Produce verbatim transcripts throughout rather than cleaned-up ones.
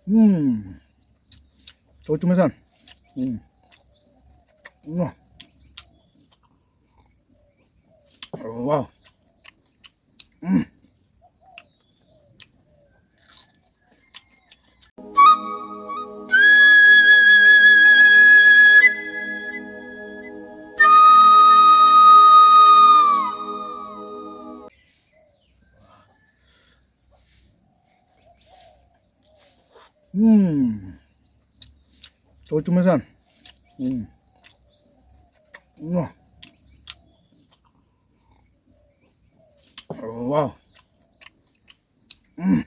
Hmm. Chochu mesen. Hmm. Mwah. Wow. Hmm. Hmm. Chochu mesen. Hmm. Mwah. Wow. Hmm.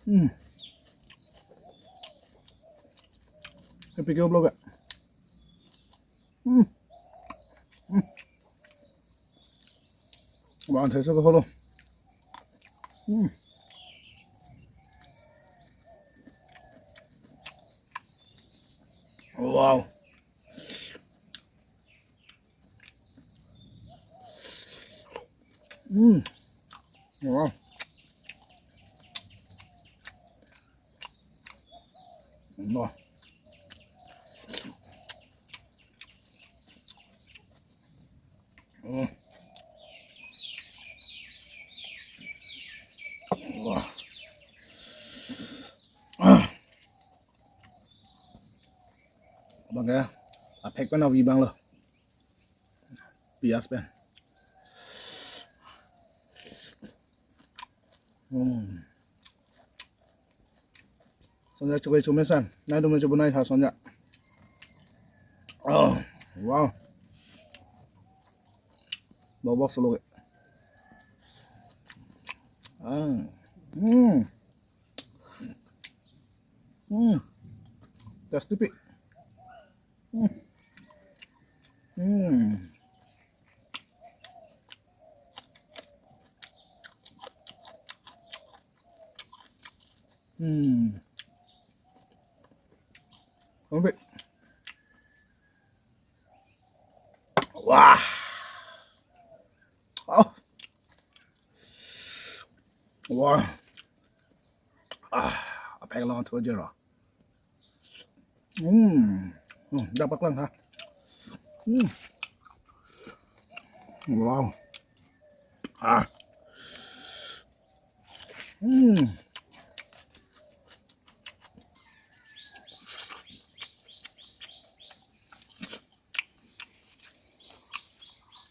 Hmm. Happy ke vlog ya. Hmm. Hmm. Bang thai sa ko holo. Hmm. Wow. Hmm. Wow. Mwah. Hmm. Mwah. Ah. Bang ya, aphek pen avi bang lo. Pias pen. Hmm. Sonja chukle chu mesen. Nai dum chu bunai tha sonja. Oh, wow. Bobok solo ke. Ah. Hmm. Hmm. Tasty pi. Hmm. Hmm. Hmm. Ombek. Wah. Oh. Wah. Ah, aphek long tho jero. Hmm. Hmm, dapat lang ha. Hmm. Wow. Ah. Hmm.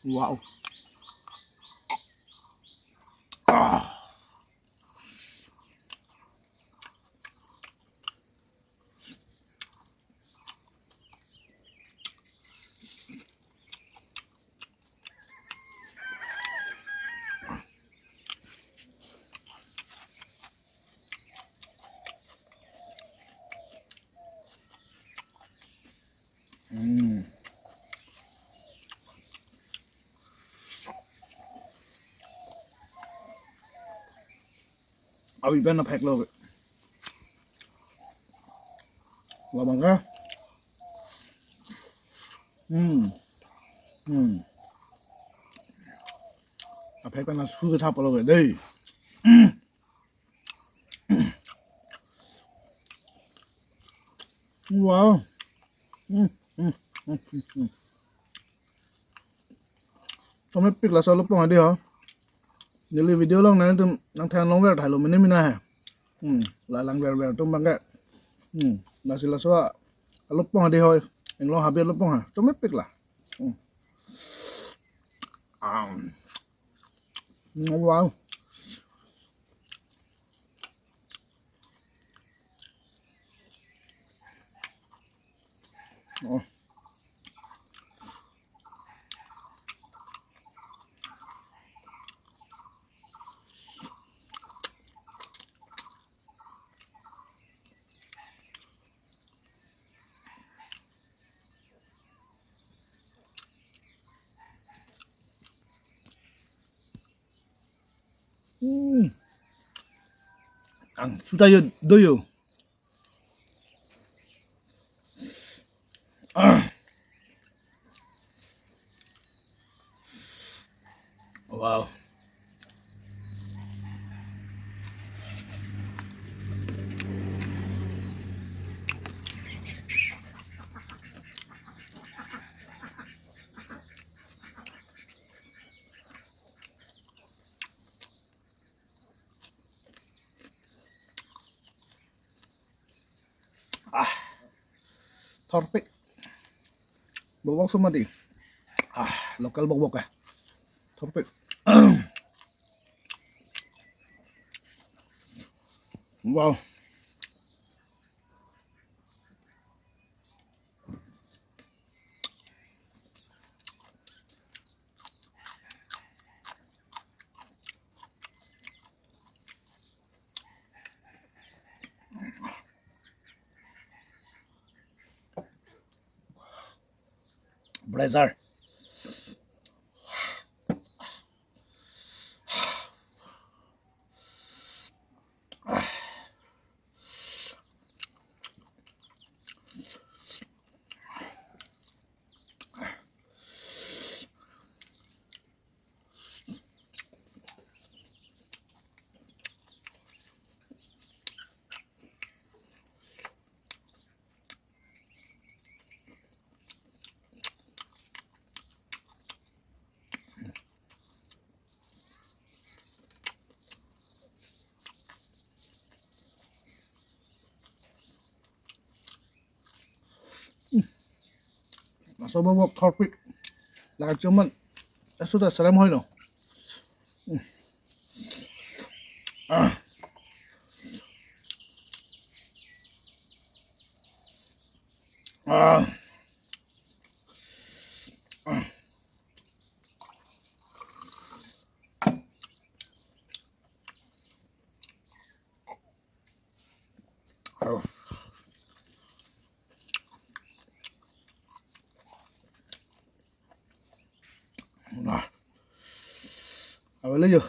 Wow. Ah. Hmm. Avi pen aphek lo. Labang ke. Hmm. Hmm. Aphek pen asu ke thap lo ke dei. Wow. Hmm, hmm, hmm, hmm, hmm. Chomepik laso alopong hadi ho. Neli video along nangtum nangthan longver thailo mene mina he. Hmm, la langverver atum abang ke. Hmm, lasi laso alopong hadi ho. Inglong habe alopong ha. Chomepik la. Hmm. Um. Wow. Oh. Hmm. Ang suta yo do yo. Ah. Wow. Ah, thorpik. Bokbok sumadi. Ah, local bokbok ah. Thorpik. Wow. Blazer. Maso bobok thorpik. Laga cuman. Sudah serem hoi no. Ah. Ah. Nah. Awal aja.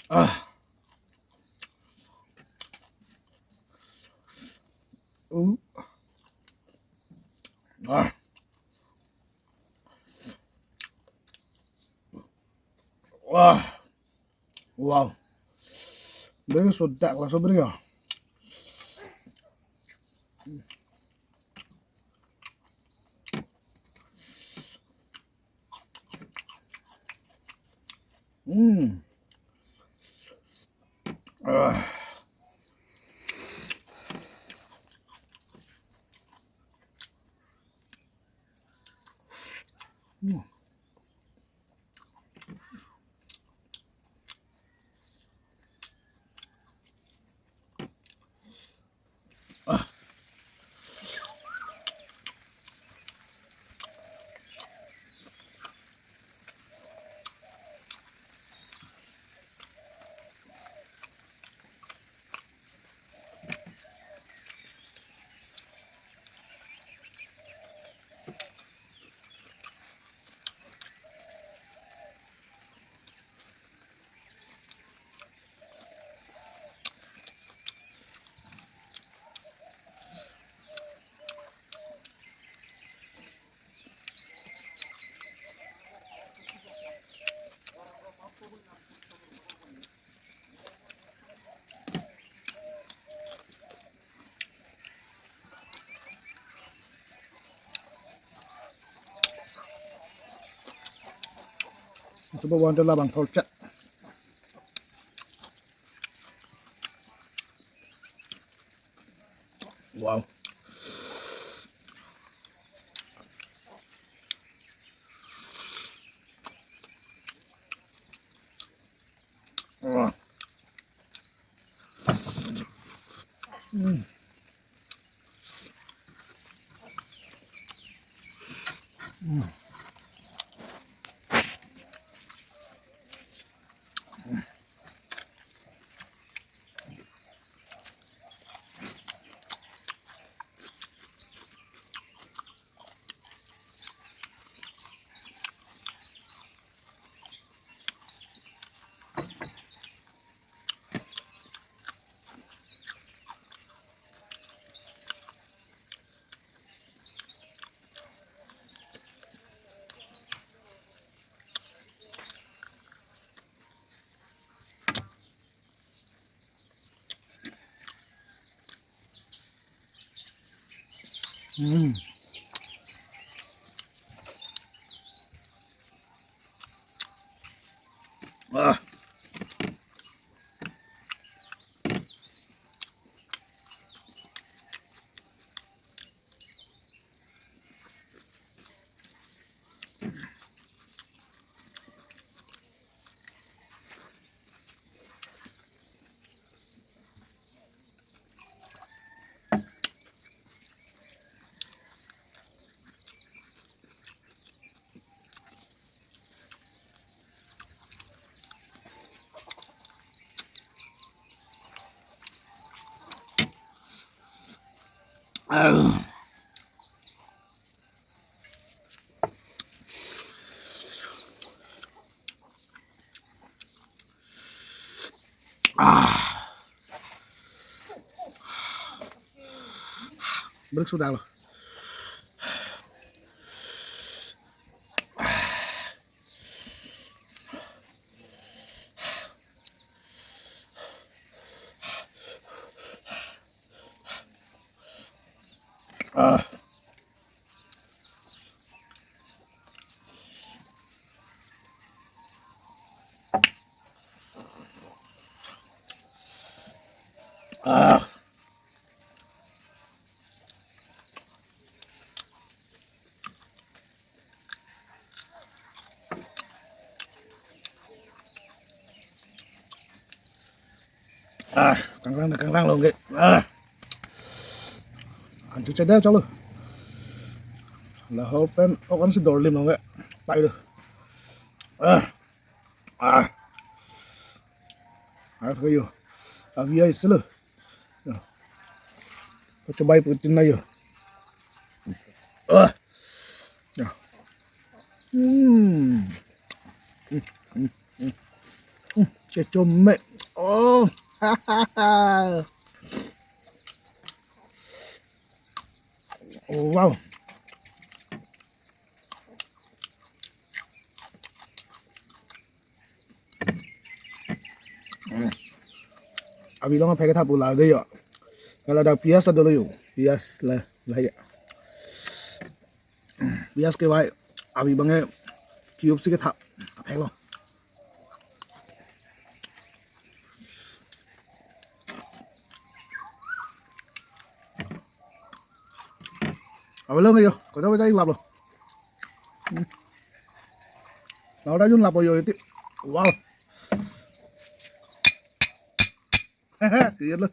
Ah. Uh. Ah. Wah. Wow. Beri sudah lah sobri ya. Hmm. Ah. Hmm. Coba wan labang tolcet. Wow. Wah. Hmm. Hmm. Hmm. Ah. Ah. Break sudah loh. Ah. Ah. Ah, kangrang na kangrang lo ke. Ah. Anchu chada chalo. Lahor pen ok an si dorlim lo ke. Pai lo. Ah. Ah. Ar kayo. Avi ai selo. Ya. Pachobai putin na yo. Ah. Ya. Hmm. Hmm, hmm, hmm. Hmm, kechome. Oh. Oh, wow. Hmm. Avi along phek thap ula de yo. Kalau ada pias ada lo yo. Pias la la ya. Pias ke vai. Avi abang ke cube si kethap. Aphek lo. Avi along yo. Kau tahu tadi lap lo. Hmm. Laura jun lapo yo iti. Wow. Hehe, iya lo.